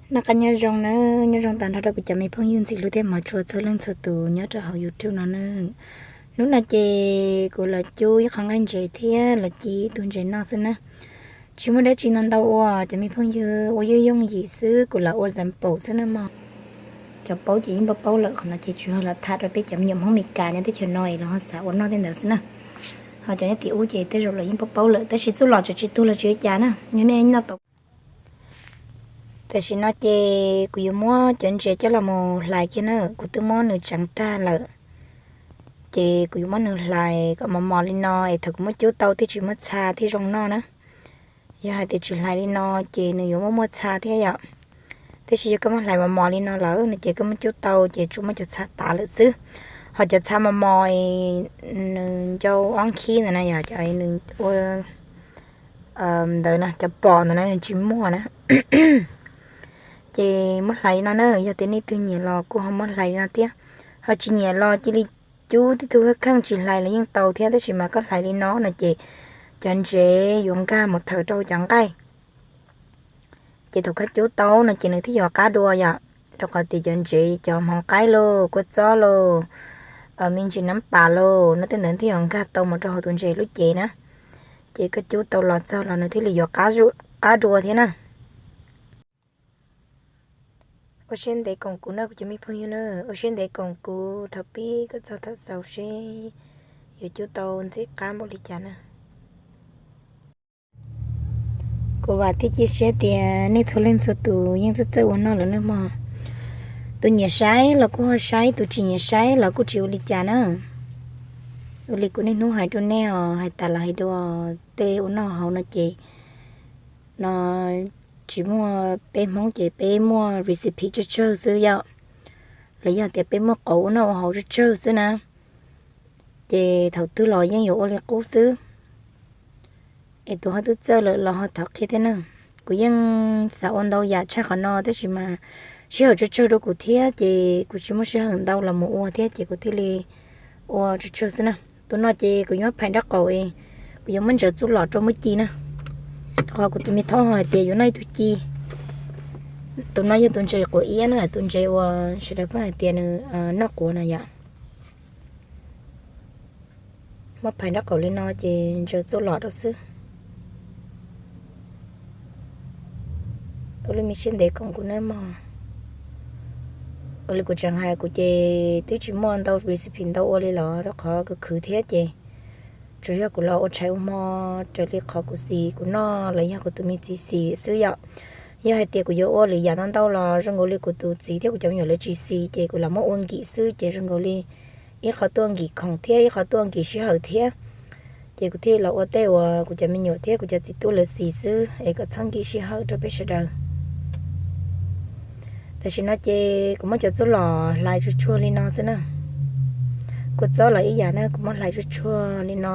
Noj qab nyob zoo na, nyob zoo tag nrho rau kuv cov me phooj ywg ntxim hlub thiab hmov tshua txhua leej txhua tus nyob rau hauv YouTube no na. Hnub no ces kuv los cub ib qho nqaij ntses thiab los ci ib tug ntses noj xwb na. Tsis muaj dab tsi ntau ntau ua, cov me phooj ywg, ua yooj yooj yim xwb, kuv los ua example xwb na mog. Cov paub ces yeej paub paub lawm, qhov no ces tsuas yog los tham rau peb cov me nyuam Hmoob Meskas nyob teb chaws no es los ho xav ua noj tej ntawd xwb na. Ho cov nyob tim ub ces tej zaum lawv yeej paub paub lawm, tab sis txuj lom tseem tsis tuag los tsis ua cas na, nej noj tau. Tam sim no ces kuv yuav muab cov ntses coj los mus hlais kiag na, kuv twb muab nws tseev tag lawm. Ces kuv yuav muab nws hlais kom mos mos li no es thaum kuv muab cub tau thiaj tsis muaj txha thiab zoo noj na. Yog hais tias tsis hlais li no ces nws yuav muaj muaj txha thiab yom. Tab sis yog koj muab hlais mos mos li no lawm no ces koj muab cub tau ces tsuas muaj cov txha tav lawm xwb. Ho cov txha mos mos, nws ncau ob khib ntawd na yom, cov nws ua ntawd no, cov pos ntawd na nws tsis muaj na. Ces muab hlais li no na, yog tias nej twg nyiam los kuj ho muab hlais li no thiab. Ho tsis nyiam los cia li cub tib tug kheej tsis hlais los yeej tau thiab, tab sis mas koj hlais li no no ces cov ntsev yuav nkag mus thawm rau cov nqaij. Ces thaum koj cub tau no ces nws thiaj yuav qab dua yom, rau qhov tias cov ntsev, cov hmoov qaib lauj, kua txob lauj, me ntsis nab pas lauj no, tej ntawd thiaj yuav nkag tau mus rau hauv tus ntses lub cev na. Ces koj cub tau los txog los nws thiaj li yuav qab dua thiab na. Ua siab ntev koom kuv na kuv cov me phooj ywg na, ua siab ntev koom kuv thaum pib kom txog thaum xaus seb yuav cub tau ntxim qab npaum li cas na. Kuv vam thiab cia siab tias nej txhua leej txhua tus yeej txawj txawj ua noj lawm nawb mog. Tus nyiam saib los kuj ho saib, tus tsis nyiam saib los kuj tsis ua li cas na. Ua li kuv niaj hnub hais rau nej os, hais tas los hais dua, tej ua noj haus no ces no tsis muaj, peb Hmoob ces peb muaj recipe tsawg tsawg xwb yom, los yog tias peb muaj qauv ua noj ua haus tsawg tsawg xwb na. Ces thaum twg los yeej yuav ua li qub xwb. Es tus ho twb txawj lawm los ho thov qhia thiab na. Kuv yeej xav ua ntau yam tshaj qhov no tab sis mas sij hawm tsawg tsawg rau kuv thiab ces kuv tsis muaj sij hawm ntau los mus ua thiab ces kuv thiaj li ua tsawg tsawg xwb na. Tus no ces kuv yuav phais nraub qaum, kuv yuav muab ntsaws txuj lom rau muab ci na. Qhov kuv tus me thaub hais tias yuav noj ib tug ci. Tus no yog tus ntses quav iab na, tus ntses uas sawv daws pheej hais tias nws noj quav na yom. Muab phais nraub qaum li no ces ntsaws txuj lom rau xwb. Ua li me siab ntev koom kuv nawb mog. Ua li kuv tseem hais kuv ces twb tsis muaj ntau recipe ntau ua li los rau qhov kuv khwv thiab ces tsuas yog kuv los ua tshais ua hmo raws li qhov kuv xis kuv noj los yog kuv tus me txiv xis xwb yom. Yog hais tias kuv yuav ua lwm yam ntau ntau los zoo nkaus li kuv tus txiv thiab kuv cov me nyuam lawv tsis xis ces kuv los muab ua nkim xwb ces zoo nkaus li ib qho tuaj nkim khoom thiab ib qho tuaj nkim sij hawm thiab. Ces kuv thiaj los ua tej uas kuv cov me nyuam thiab kuv cov txiv tub lawv xis xwb es kom txhob nkim sij hawm rau peb sawv daws. Tam sim no ces kuv muab cov txuj lom hlais tsuag tsuag li no xwb na. Kua txob los ib yam na, kuv muab hlais tsuag tsuag li no.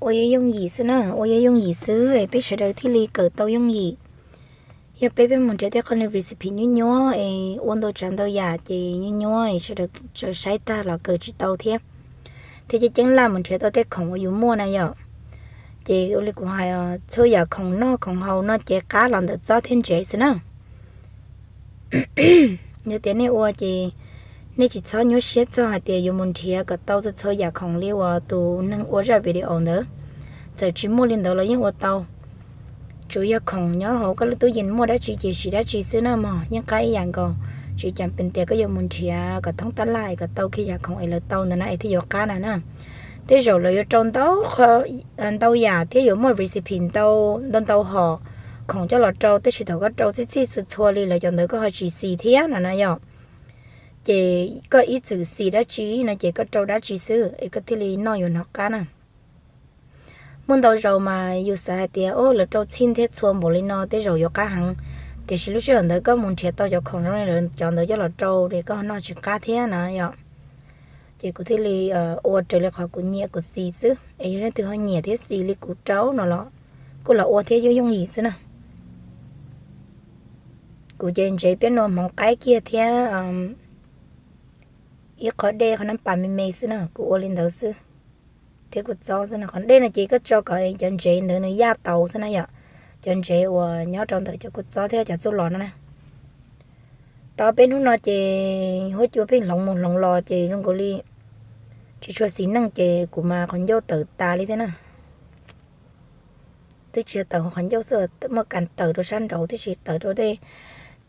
Ua yooj yooj yim xwb na, ua yooj yooj yim xwb es peb sawv daws thiaj li kawm tau yooj yim. Yog peb peb mus nrhiav tej qho recipe nyuaj nyuaj es ua ntau tsav ntau yam ces nyuaj nyuaj es sawv daws saib tag los kawm tsis tau thiab. Thiab ceeb ceeb laj mus nrhiav tau tej khoom uas yus muaj na yom. Ces ua li kuv hais, txhua yam khoom noj khoom haus no ces qab los ntawm txob thiab ntsev xwb na. Yog tias nej ua ces nej tsis txhob nyuaj siab txog hais tias yuav mus nrhiav kom tau txhua txhua yam khoom li uas tus neeg ua zaj video ntawd. Txawm tsis muaj li ntawd los yeej ua tau. Tsuas yog khoom nyob hauv koj lub tub yees muaj dab tsi ces siv dab tsi xwb na mog, yeej qab ib yam nkaus. Tsis cas pes tias koj yuav mus nrhiav kom thoob tab laj kom tau kiag yam khoom es lawv tau ntawd na es thiaj yuav qab na na. Tej zaum lawv yuav rau ntau, ntau yam thiab yuav muaj recipe ntau ntau ntau hom khoom coj los rau, tab sis thaum koj rau txhij txhij txhua txhua li lawv cov ntawd koj ho tsis xis thiab no na yom. Ces koj ib txwm xis dab tsi no ces koj rau dab tsi xwb es koj thiaj li noj yuav hnov qab na. Muaj ntau zaus mas yus xav hais tias lawv rau txhij thiab txhua npaum li no tej zaum yuav qab heev, tiam sis lub sij hawm ntawd koj mus nrhiav tau cov khoom zoo li lawv cov ntawd coj los rau es koj noj tsis qab thiab na yom. Ces kuv thiaj li ua raws li qhov kuv nyiam kuv xis xwb es yog leej twg ho nyiam thiab xis li kuv rau no los kuj los ua thiab yooj yooj yim xwb na. Kuv ces ntsev piab nua hmoov qaib kiag thiab ib qho dej qhov nab pas me me xwb na, kuv ua li ntawd xwb. thiab kua txob xwb no. Qhov dej no ces koj tso kom cov ntsev ntawd nws yaj tau xwb na yom. Cov ntsev uas nyob rau ntawm cov kua txob thiab cov txuj lom no na. Tau peb hnub no ces huab cua pheej hloov mus hloov los ces zoo nkaus li tsis tshua xis neej ces kuv mas qhov ncauj tawm tas li thiab na. Twb tsis yog tawm qhov ncauj xwb, muaj kas tawm rau sab nraud tib si, tawm rau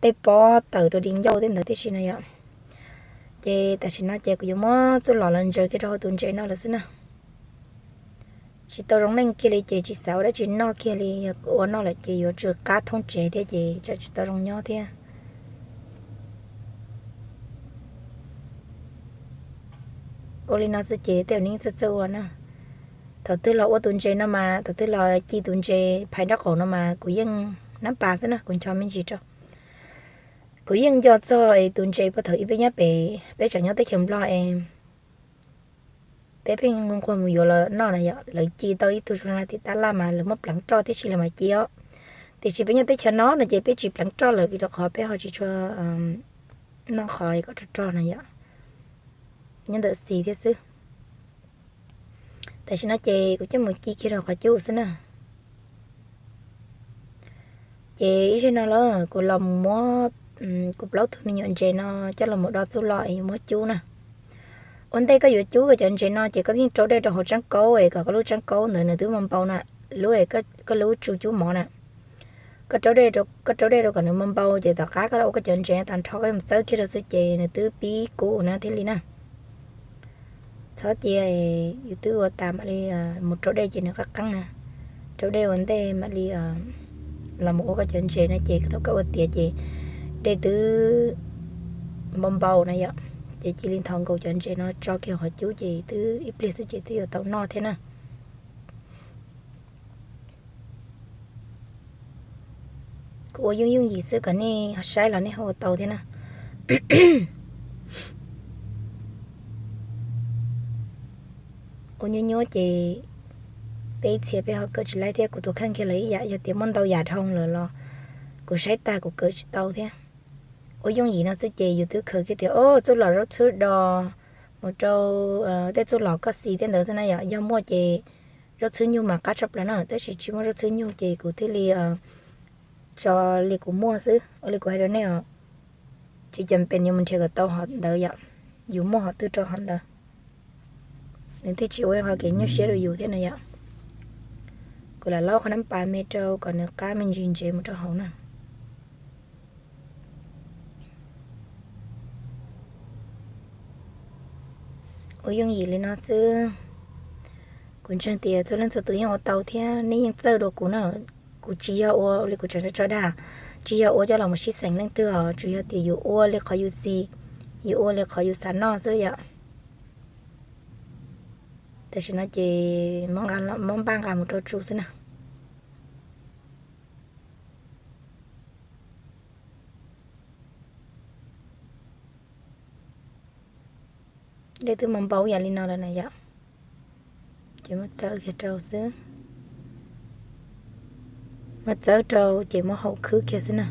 tej pob, tawm rau di ncauj tej ntawd tib si no yom. Ces tam sim no ces kuv yuav muab txuj lom los ntsaws kiag rau hauv tus ntses no lawm xwb na. Tsis tau zoo neej kiag li ces tsis xav ua dab tsi noj kiag li, yog ua noj lawm ces yuav tsw qab thoob tsev thiab ces tsam tsis tau zoo nyob thiab. Ua li no xwb ces tej zaum nej txawj txawj ua na. Thaum twg los ua tus ntses no mas, thaum twg los ci tus ntses phais nraub qaum no mas kuv yeej nab pas xwb na, kuv ncho me ntsis rau. Kuv yeej nco txog tus ntses puag thaum ub peb nyob pem, peb tseem nyob teb chaws Nplog es peb pheej nquag mus yuav los noj na yom. Lawv ci tau ib tug zoo li tim tab laj mas lawv muab pleev roj tib si lawv mam ci os. Tiam sis peb nyob teb chaws no no ces peb tsis pleev roj lawm vim rau qhov peb ho tsis tshua noj qhov kom rog rog na yom, nyob ntawm xis thiab xwb. Tam sim no ces kuv coj mus ci kiag rau qhov cub xwb na. Ces ib zaug no lawm kuv los mus muab kuv plaub tug me nyuam ntses no coj los mus do txuj lom es yuav muab cub na. Ua ntej koj yuav cub koj cov ntses no ces koj yeej rau dej rau hauv tseeb kaub es kom koj lub tseeb kaub ntawd nws twb npau npau na, lub es koj lub tsu cub mov na. Koj rau dej rau kom nws npau npau ces tom qab koj ua koj cov ntses tag nrho koj mus txawb kiag rau xwb ces nws twb pib kub na thiaj li na. Txhob cia yus twb ua tas mam li mus rau dej ces nws qab qeeb na. Rau dej ua ntej mam li los mus ua koj cov ntses no ces thaum koj ua tiav ces dej twb npau npau na yom, ces cia li nthos nkaus cov ntses no tso kiag qhov cub ces twb ib pliag xwb ces twb yuav tau noj thiab na. Kuv ua yooj yooj yim xwb kom nej saib los nej ho ua tau thiab na. Ua nyuaj nyuaj ces peb ib txhia peb ho kawm tsis laib thiab, kuv tus kheej kiag lawm ib yam yog tias muaj ntau yam dhau lawm los kuv saib tag kuv kawm tsis tau thiab. Ua yooj yim no xwb ces yus twb khaws kiag tias o txuj lom zaub txhwb do mus rau tej txuj lom koj xis tej ntawd xwb na yom. Yog muaj ces zaub txhwb nyuj mas qab tshaj plaws na, tab sis tsis muaj zaub txhwb nyuj ces kuv thiaj li tso li kuv muaj xwb. Ua li kuv hais rau nej os, tsis cam pes yuav mus nrhiav kom tau hom ntawd yom, yus muaj hom twg rau hom ntawd, nws thiaj tsis ua qhov kev nyuaj siab rau yus thiab na yom. Kuv lam laub qhov nab pas me rau kom nws qab me ntsis ntsev mus rau hauv na. Ua yooj yim li no xwb. Kuv ntseeg tias txhua leej txhua tus yeej ua tau thiab nej yeej txawj dua kuv na. Kuv tsis yog ua li kuv tseem tso dag, tsis yog ua coj los mus sib xeem leej twg os, tsuas yog tias yus ua li qhov yus xis, yus ua li qhov yus xav noj xwb yom. Tam sim no ces muab npaj nqa mus rau tsu xwb na. Dej twb mus npau yam li no lawm na yom, ces muab txawb kiag rau xwb. Muab txawb rau ces muab haum khwb kiag xwb na.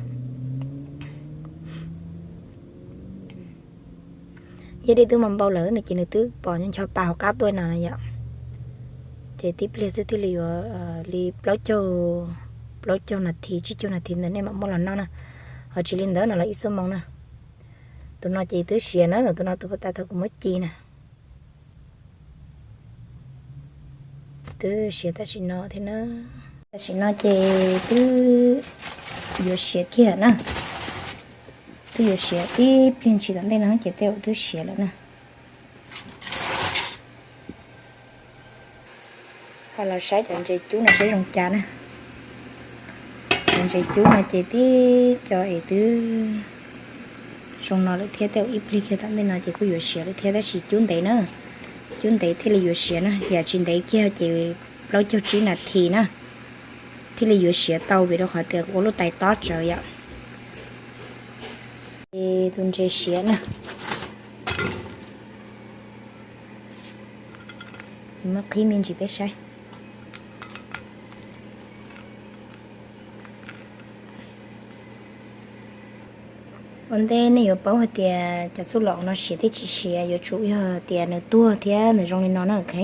Yog dej twb mus npau lawm no ces nws twb pom ncho pas hauv qab tuaj no na yom. Ces tib pliag xwb thiaj li yuav li plaub caug, plaub caug nas this, tsib caug nas this ntawd nej mam muab los noj na. Ho tsis li ntawd no los ib xuab moos na. Tus no ces twb siav na, tus no tus puag ta thaum kuv muab ci na. Twb siav tam sim no thiab na. Tam sim no ces twb yuav siav kiag na. Twb yuav siav tib pliag ntshis tom ntej no ces tej zaum twb siav lawm na. Ho los saib cov ntses cub no saib zoo cas na. Cov ntses cub no ces tib co es twb zoo no lawm thiab, tej zaum ib pliag kiag tom ntej no ces kuj yuav siav lawm thiab, tab sis cub ntev na. Cub ntev thiaj li yuav siav na, yam tsis ntev kiag ces plaub caug tsib nas this na thiaj li yuav siav tau vim rau qhov tias kuv ua lub tais tob tsawv yom. Ces tus ntses siav na, muab qhib me ntsis peb saib. Ua ntej nej yuav paub hais tias cov txuj lom no siav thiab tsis siav yuav tsum yog tias nws tuag thiab nws zoo li no na, ok.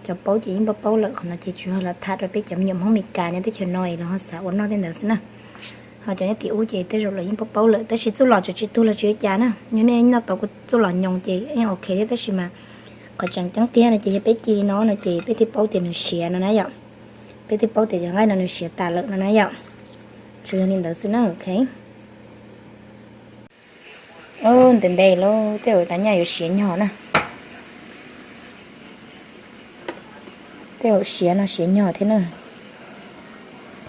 Cov paub ces yeej paub paub lawm, qhov no ces tsuas yog los tham rau peb cov me nyuam Hmoob Meskas nyob teb chaws no es lawv ho xav ua noj tej ntawd xwb na. Ho cov nyob tim ub ces tej zaum lawv yeej paub paub lawm, tab sis txuj lom tseem tsis tuag los tsis ua cas na. Yog nej noj tau kuv txuj lom nyoos ces yeej ok thiab, tab sis mas qhov tseem ceeb tiag no ces yog peb ci li no no ces peb thiaj paub tias nws siav no na yom. Peb thiaj paub tias cov nqaij no nws siav tas lawm no na yom. Tsuas yog li ntawd xwb na, ok. Ntev ntev lawm tej zaum tas nyaj yuav siav nyog na. Tej zaum siav no siav nyog thiab na.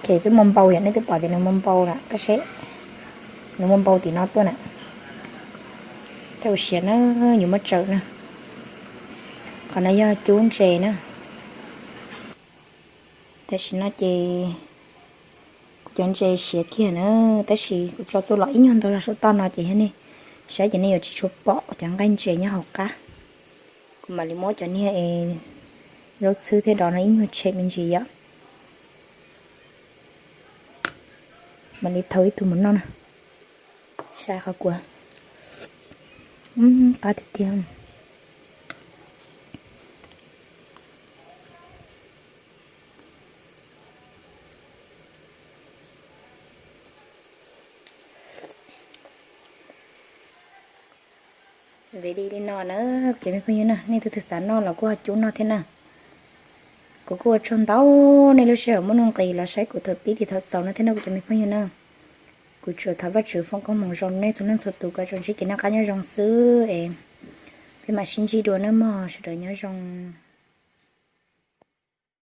Ces twb muaj npau yom, nej twb pom tias nws muaj npau lawm, koj saib, nws muaj npau tim no tuaj na. Tej zaum siav na, yuav muab tsawm na. Qhov no yog cub ntses na. Tam sim no ces kuv cov ntses siav kiag na, tab sis kuv tso txuj lom ib nyuag ntau zog saum toj no ces yog nej saib ces nej yuav tsis tshua pom cov nqaij ntses nyob hauv qab. Kuv mam li muab cov niag zaub txhwb thiab dov no ib nyuag tshem me ntsis yom. Mam li thau ib tug mus noj na. Saib qhov kuv, qab tiag tiag. Ve li li no na, kuv cov me phooj ywg na, nej tus twg xav noj los kuj ho cub noj thiab na. Kuv kuj ua tsaug ntau nej lub sij hawm muaj nuj nqis los saib kuv thaum pib tiv thaum xaus no thiab na kuv cov me phooj ywg na. Kuv tsuas thov Vajtswv foom koob hmoov zoo nej txhua leej txhua tus kom tsuas ntsib kev noj qab nyob zoo xwb es peb mam sib ntsib dua nawb mog, sawv daws nyob zoo.